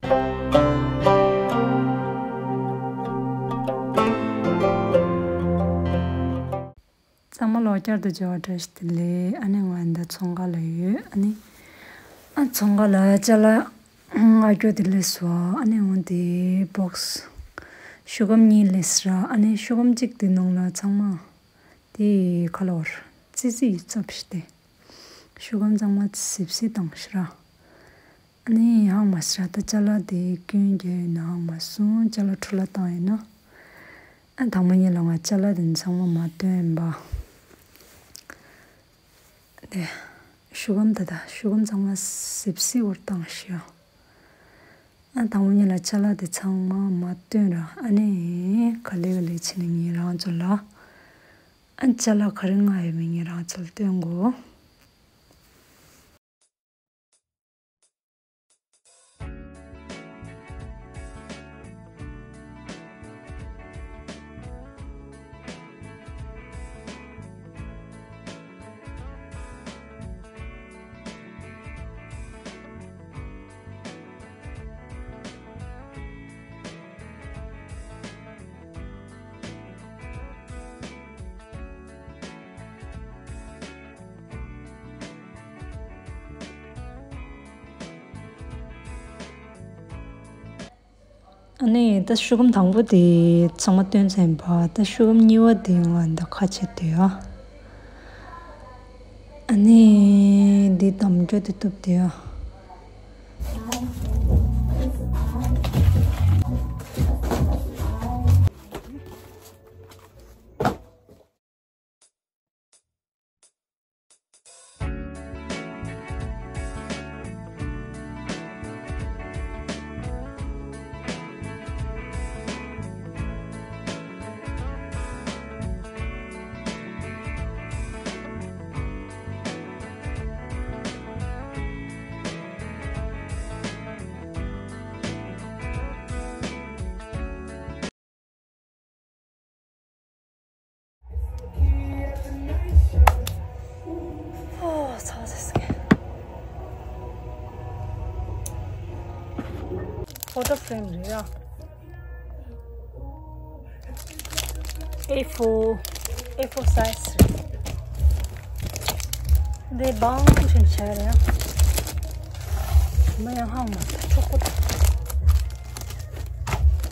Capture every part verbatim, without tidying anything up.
ཚང་མ་ལོ་བསྐྱར་དུ་མཇལ་བ་བཀྲ་ཤིས་བདེ་ལེགས། ཨ་ནི་ང་འདི་ཚོང་ཁང་ལ་ཡོད། ཨ་ནི་ཨ་ཚོང་ཁང་ལ་ཅ་ལག་ང་སྐྱོ་དེ་ལས་སོ། ཨ་ནི་འོན་ཏེ་བོགས་ཤོག་སྒམ་གཉིས་ལས་སི་ར། ཨ་ནི་ཤོག་སྒམ་གཅིག་དེ་ནང་ལ་ཚང་མ་དེ་ཁ་ལོར་ཙི་ཙི་ཡི་ཙབ་ཤི་ཏེ་ཤོག་སྒམ་ཚང་མ་སིབ་སི་བཏང་ཤི་ར། ཨ་ནི་ཧང་མ་སི་ར། ད་ཅ་ལག་དེ་སྐྱོན་རྒྱག་ཡིན་ན་ཧང་མ་སོང་། ཅ་ལག་འཕྲོ་བརླག་བཏང་ཡིན་ན། ཨ་དང་པོ་ཉིད་ལ་ང་ཅ་ལག་དེ་ཚང་མ་མ་སྟོན་པ། དེ་ཤོག་སྒམ་ད་ད་ཤོག་སྒམ་ཚང་མ་སིབ་སི་བོར་བཏང་ཤི་ཡ། ཨ་དང་པོ་ཉིད་ལ་ཅ་ལག་དེ་ཚང་མ་མ་སྟོན་ར། ཨ་ནི་ག་ལེ་ག་ལེ་བྱས་ནས་ངས་རང་ཚོ་ལ་ཨ་ཅ་ལག་ག་རེ་མངགས་ཡོད་མེད་ངས་རང་ཚོ་ལ་སྟོན་དགོས། ཨ་ནི་ད་ཤོག་སྒམ་དང་པོ་དེ་ཚང་མ་སྟོན་ཚར་ཡིན་པ། ད་ཤོག་སྒམ་གཉིས་པ་དེ་ང་འདི་ཁ་ཕྱེ་དུས་ཨ། ཨ་ནི་འདི་དམ་རྒྱུ་དེ་གཏུབ་དུས་ཨ། ཨོ། ཚ་བ་ཟེར་སོང་། ཕོ་ཊོ་ཕེ་རེམ་རེད་ཡ། ཨེ་ཕོར། ཨེ་ཕོར་སའི་ཛི་རེད། འདི་བང་ཁུ་ཤིན་བྱས་རེད་ཡ། མ་ཡང་ཧང་མ་ཐག་ཆོག་པོ་ཐག་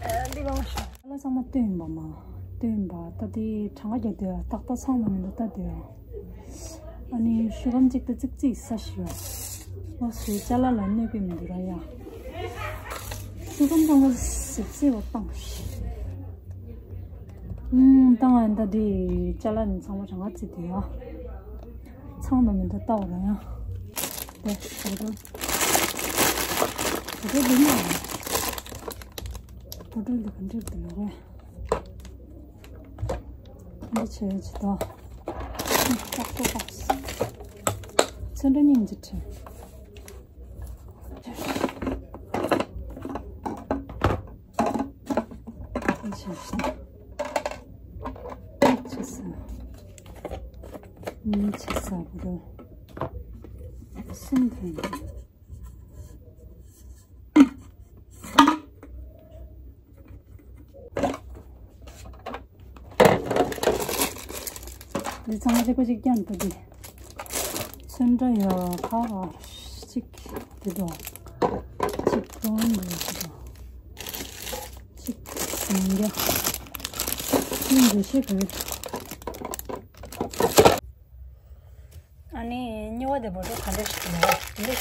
ཨ་འདི་བང་ཤིན། ལ་ཚང་མ་སྟོན་པ་མ་སྟོན་པ་ད་དེ་གྲངས་ཀ་རྒྱག་དུས་ཏག་ཏག་ཚང་མ་མི་འདུག་ལྟ་དུས། ཨ་ནི་ཤོག་སྒམ་གཅིག་ད་ཙིག་ཙིག་ས་ཞིག་ཡོད། ང་ཚོའི་ཅ་ལག་ལ་གནོད་ཀྱི་མི་འདུག་ར་ཡ། ཤོག་སྒམ་ཚང་མ་སིབ་སིབ་བོ་བཏང་ཤིག་ཨུམ་བཏང་ཨ་ད་དེ་ཅ་ལག་ནི་ཚང་མ་གྲངས་ཀ་རྩིས་དུས་ཡ། ཚང་མ་མི་འདུག་ལྟ་བ་ར་ཡ། དེ་བོ་ཊོལ། བོ་ཊོལ་འདི་ནི་བོ་ཊོལ་འདི་ག་འདྲ་འདུག་ལོ་རེད། འདི་ཆེ་ཆེ་དོ། ཏག་ཏག་ཏག་ཚོན་ཁྲ་སྙིང་རྗེ་ཁྲི། འདི་ཆེ་ཆེ། ཆེ་ས། འདི་ཆེ་ས་བོ་ར། གསུམ་ཐོན་འདུག་འདི་ཚང་མ་གཅིག་པ་གཅིག་རྐྱང་འདུག་འདི། ཚོན་ཁྲ་ཡ་ཁ་ར་གཅིག་འདི་འདྲ། གཅིག་ཁྲོན་འདི་འདྲ། གཅིག་ཟིང་རྒྱ། གཅིག་འདི་ཤེས་གི་རེད། ཨ་ནི་གཉིས་པ་དེ་བོ་ཊོལ་ག་འདྲ་ཞིག་འདུག་འདི་འདྲ་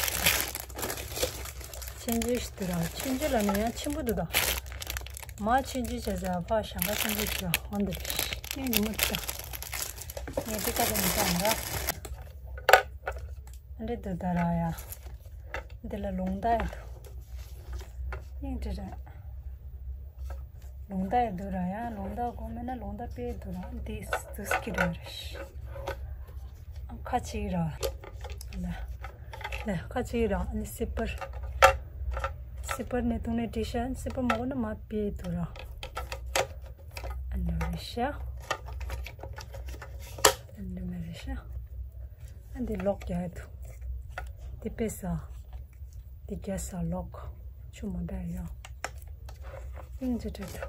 ཞིག་འདུག་ཆེན་ཆུང་ཞིག་འདུག་ར། ཆེན་ཆུང་ལ་ནི་ཡང་ཆེན་པོ་འདུག་ད། མ་ཆེན་ཆུང་བྱས་ཙང་ཕ་ཞང་ཁ་ཆེན་པོ་ཞིག་ལ་འོང་འདུག་ཤིང་རི་མོ་འདུག་ད། ངས་འདི་ཀ་དེ་མི་བཏང་ར། འདི་འདུག་ད་ར་ཡ། འདི་ལ་ལུང་རྟགས་ཡོད་འདུག་ཡིན་འདྲ་ར། ལུང་རྟགས་ཡོད་འདུག་ར་ཡ། ལུང་རྟགས་དགོས་མེད་ན་ལུང་རྟགས་དཔེ་འདུག་ར། འདི་འདུག་སྐྱིད་ར་རེད། ཁ་ཕྱེ་ར། ལ། ལ་ཁ་ཕྱེ་ར། ཨ་ནི་སི་པར། སི་པར་ནས་དུང་ནས་བྲིས་ཤག་སི་པར་མ་གོ་ན་མ་དཔེ་འདུག་ར། ཨ་ནི་རེད་ཤག་ཨ་ནི་མ་རེད་ཤག་ཨ་འདི་ལོག་རྒྱག་ཡ་འདུག་འདི་དཔེ་ས། འདི་རྒྱག་ས་ལོག་ཆུ་མ་བསྡད་ཡོད། སྙིང་རྗེ་སྤྲད་འདུག་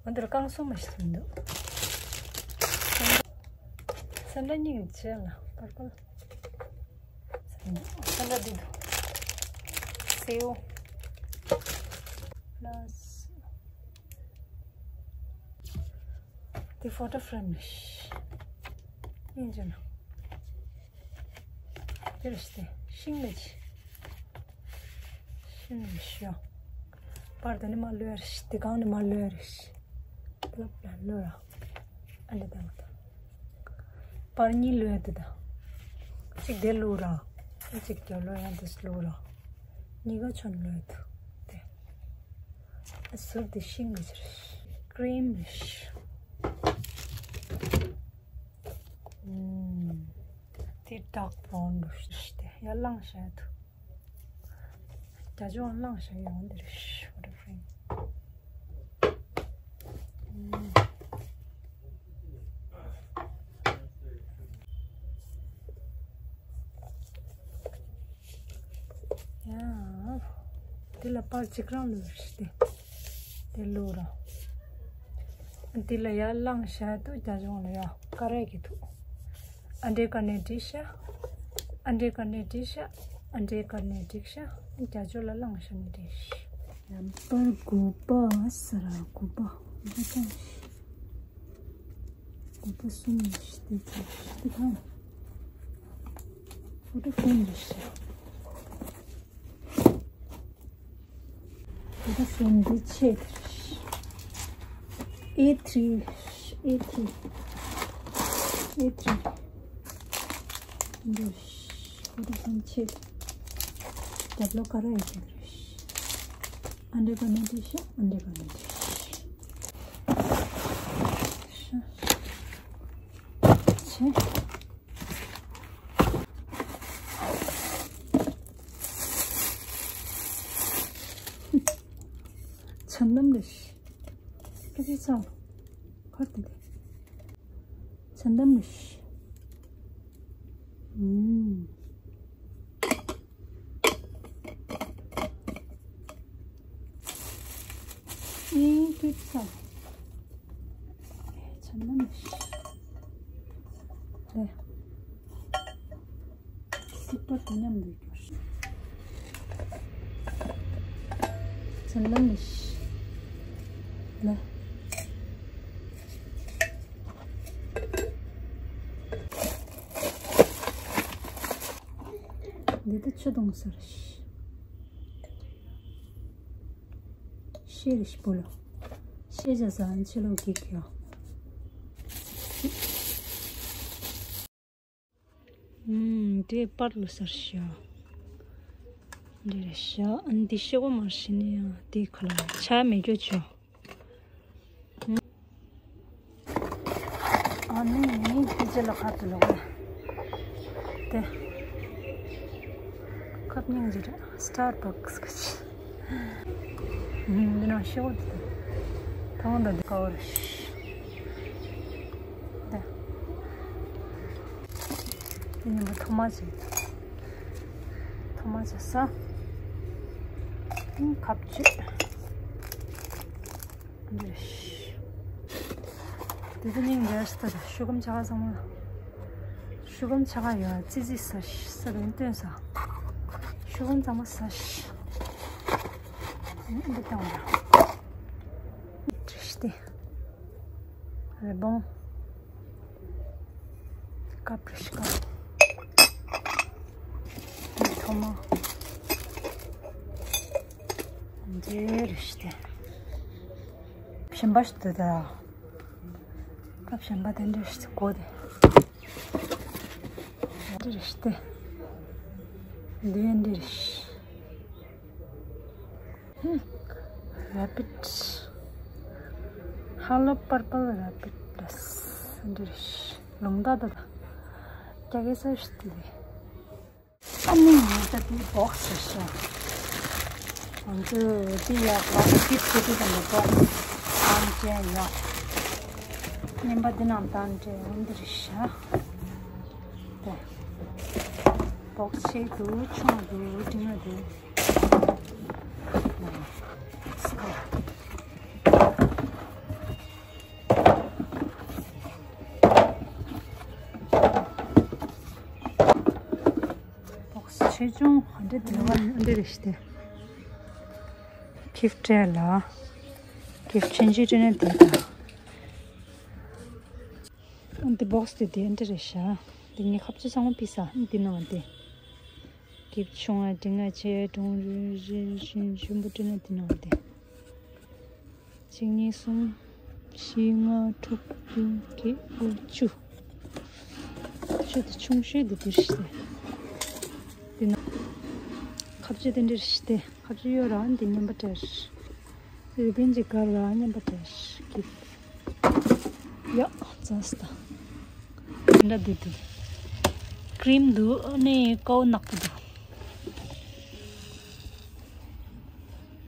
ང་འདིར་རྐང་སོ་མ་ཞིག་འདུག་སེམས་པ་སྙིང་རྗེ་ལ་པར་པར། སེམས་པ་འདི་འདུག་སེའུ། ལ། དེ་ཕོ་ཊོ་ཕྲེམ་རེད། སྙིང་རྗེ་ན། དེ་རེད་ཤི་སྟེ་ཤིང་ལ་ཅི། ཤིང་ལ་ཤོ། པར་དེ་ནི་མ་ལོས་རེད་ཤི། དེ་གང་ནི་མ་ལོས་རེད་ཤི། ལབ་ལ་ལོས་ར། ཨ་ལེ་དང་དང་། པར་གཉིས་ལོས་དེ་དང་། གཅིག་དེ་ལོས་ར། གཅིག་དེ་ལོས་ཡང་དེ་ལོས་ར། གཉིས་ཀ་ཆོན་ལོས་དེ། དེ། ཟུར་དེ་ཤིང་གི་ཕྱིར། ཀྲིམ་ཤ། ཨུམ། དེ་ཌརྐ་བྷ་རའུན་རུ་ཤ་དེ་ཡར་ལངས་བྱས་འདུག་རྒྱ་ལྕོག་ལངས་བྱས་ཡོང་འདིར་ཤ། ཝ་ཊར་ཕྲེམ། ཨུམ། ཡ། དེ་ལ་པར་གཅིག་རང་ལོས་ཤི་སྟེ། དེ་ལོས་ར། དེ་ལ་ཡར་ལངས་བྱས་འདུག་རྒྱ་ལྕོག་ལ་ཡ་ཀ་རེ་གི་འདུག་ཨ་འདྲེ་ཀ་ནས་བྲིས་ཤ། ཨ་འདྲེ་ཀ་ནས་བྲིས་ཤ། ཨ་འདྲེ་ཀ་ནས་བྲིས་ཤ། རྒྱ་ལྕོག་ལ་ལངས་བྱས་ནས་བྲིས་ཤ། ལམ་པར་དགུ་པ་ས་ར་དགུ་པ། དགུ་པ་ཅང་ཤི། དགུ་པ་གསུམ་ནས་ཤི་སྟེ་ཅི་ཤི་སྟེ་གང་། ཕོ་ཊོ་ཕྲེམ་རེད་ཤག་ཕོ་ཊོ་ཕྲེམ་འདི་ཆེ་དེ་རེད། ཨེ་ཐི་རི། ཨེ་ཐི་རི། ཨེ་ཐི་རི། འདི་ཕོ་ཊོ་ཕྲེམ་ཆེ་དེ། རྒྱབ་ལོགས་ཀ་ར་ཡོད་དེ་རེད། ཨ་འདྲེ་ག་ནས་འདི་ཤག་ཨ་འདྲེ་ག་ནས་འདི་ཤག་ཆེ། ཆ་ནམ་རེད། སྐད་ཆ་ཚང་། ཁར་དེ་དེ། ཆ་ནམ་རེད། ཨུམ། ཨེ་ཀི་ཚ། ཆ་ན་མི་ཤེས། ལེ། སྲིད་པ་དེ་མཉམ་དུ་གྱུར། ཆ་ན་མི་ཤེས། ལེ། འདི་དུ་ཆུ་དུང་ཟེར། ཤེས་རེ་ཤི་པོ་ལོ། ཤེས་བྱ་ཟ་ཨན་ཆི་ལོ་གི་ཁྱོ། ཨུམ། དེ་པར་ལོ་ཟེར་ཤ། འདི་རེ་ཤ་ཨན་འདི་ཤེ་གོ་མར་ཤི་ནི་ཡང་དེ་ཁ་ལ་ཆ་མེ་གྱོ་ཆོ། ཨ་ནི་ནི་ཧི་ཅི་ལ་ཁ་ཏུ་ལོག་ལ། དེ། ཁབ་སྙིང་རྗེ་རེད། སི་ཊར་བག་སི་གི་ཆི། འདི་ནང་ཤོག་དེ། ཐང་ད་དེ་ཀ་བར། དེ། དེ་ཉིན་པ་ཐོ་མ་ཅིག་ཐོ་མ་ཅིག་ས། ཁབ་ཅིག་འདི་རེད། དེ་ཚོ་སྙིང་རྗེ་ཞིག་ལྟ་དང་ཤུ་གམ་ཆ་ག་ཚང་མ། ཤུ་གམ་ཆ་ག་ཡོད་ཙི་ཙི་ས་ཤི་ས་དོན་སྟོན་ས། ཤུ་གམ་ཚང་མ་ས་ཤི། འདི་བཏང་བ། དྲི་ཤི་སྟེ། རེ་བོང་། ཀ་པྲི་ཤི་ཀ། ཐོ་མ། འདི་རེ་ཤི་སྟེ། ཞིམ་པ་ཞིག་ཏུ་ད། ཁབ་ཞིམ་པ་དེ་འདྲ་ཞིག་གོ་དེ། འདི་རེ་ཤི་སྟེ། འདི་འདི་རེ་ཤི། རེ་པིད། ཧ་ལོ་པར་པལ་རེ་པིད་ལས། འདི་རེ་ཤི། ལུང་ད་ད་ད། རྒྱ་གེ་ས་ཞིག་ཏུ་དེ། ཨ་ནི་ངས་ད་དེའི་བོག་སི་ཞིག་ང་ཚོས་དེ་ཡག་པ་ཀིབ་ཀྱི་དེ་དང་པོ་ཨང་ཅན་ཡག་ཉན་པ་འདི་ནང་བཏང་འདྲེ་འོན་འདི་རེད་ཤག་དེ་བོག་ཆེ་འདུག་ཆུང་འདུག་འབྲིང་ང་འདུག་ཆུང་ཨ་འདྲ་དེ་བ་ཨ་འདྲ་རེ་ཞིག་སྟེ། གིབ་སྤྲད་ལ། གིབ་ཆུང་ཆུང་སྤྲད་ན་དེ་དང་། ཨ་འདི་བོག་སི་དེ་དེ་ཨ་འདྲ་རེ་ཤག་དེ་ངའི་ཁ་ཆེ་ཚང་མ་ཕི་ས་འདི་ནང་དེ། གིབ་ཆུང་ཨ་འདི་ང་ཆེ་གྲོང་རུ་རི་ཞིང་ཆུན་པོ་སྤྲད་ན་དེ་ནང་དེ། གཅིག་གཉིས་གསུམ། བཞི་ལྔ་དྲུག་བདུན་བརྒྱད་དགུ་བཅུ། ཆུ་དེ་ཆུང་ཤོས་དེ་དེ་རེད་ཤག་དེ་ན། ཁ་ཆེ་དེ་འདྲ་རེད་ཤག་ཁ་ཆེ་གཡོ་ར་འདི་མཉམ་པ་སྤྲད། རི་བན་གྱི་གར་ར་མཉམ་པ་སྤྲད། གིབ། ཡ། ཙ་སྟ། འདྲ་འདི་འདུག་ཀྲིམ་འདུག་ཨ་ནི་ཀའོ་ནག་པོ་འདུག